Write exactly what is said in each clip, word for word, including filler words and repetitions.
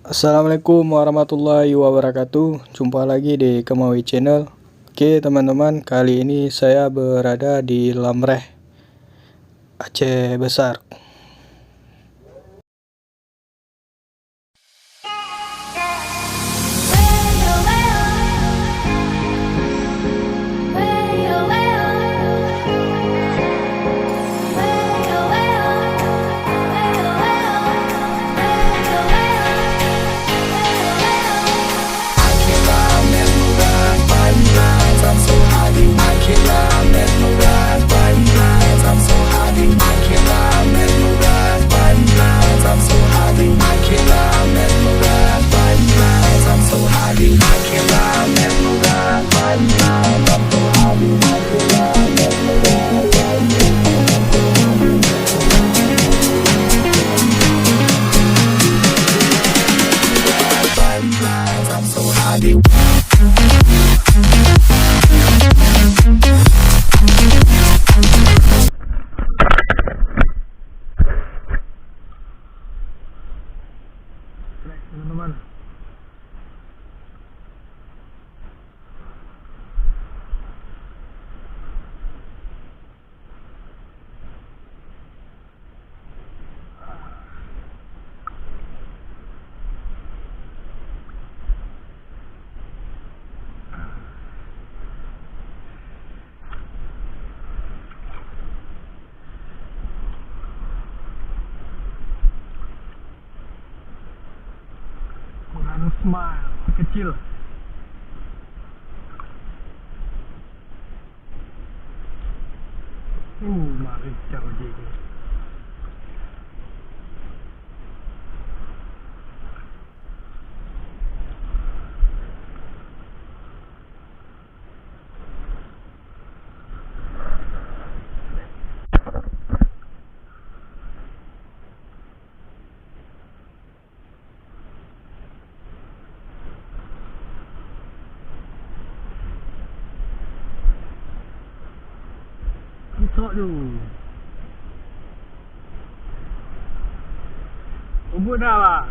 Assalamualaikum warahmatullahi wabarakatuh. Jumpa lagi di Kemawi Channel. Oke, teman-teman, kali ini saya berada di Lamreh, Aceh Besar. Teman-teman. Kurang smile kecil. Uh, mari cari. Isok tu. Ubun dah, bang.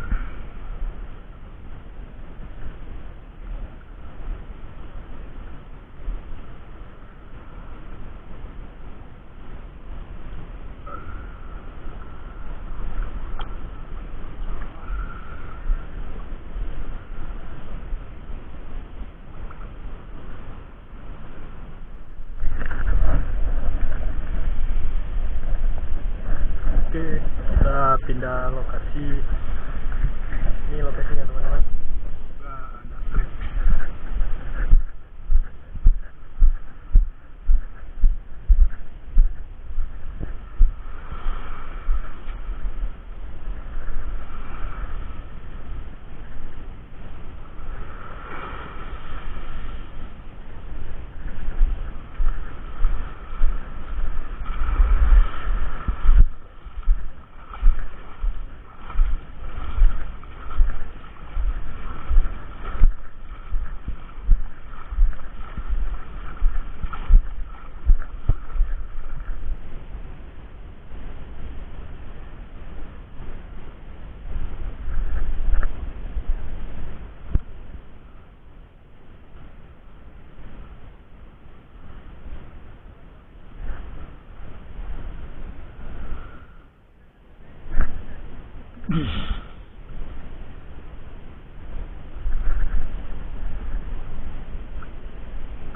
Oke, kita pindah lokasi. Ini lokasinya, teman-teman.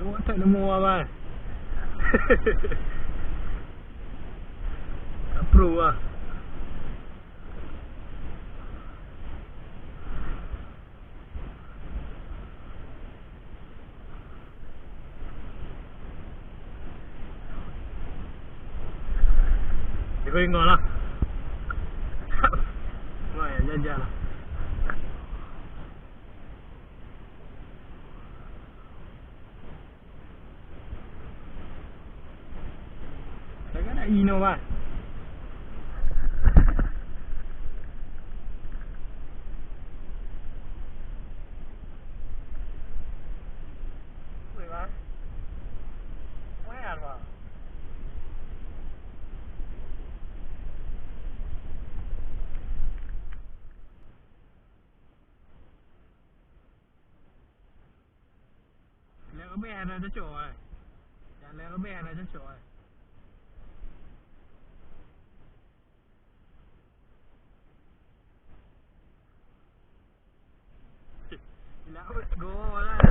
Kamu tak nemu apa? Tak pro lah. Dia kau ingat lah. Wah, ya, jajan lah. Taga nak inoe, bah. Oi, bah. Oi, bah. Ramé hana cocok, eh. Jalan ramé hana cocok, eh. Bila go lah,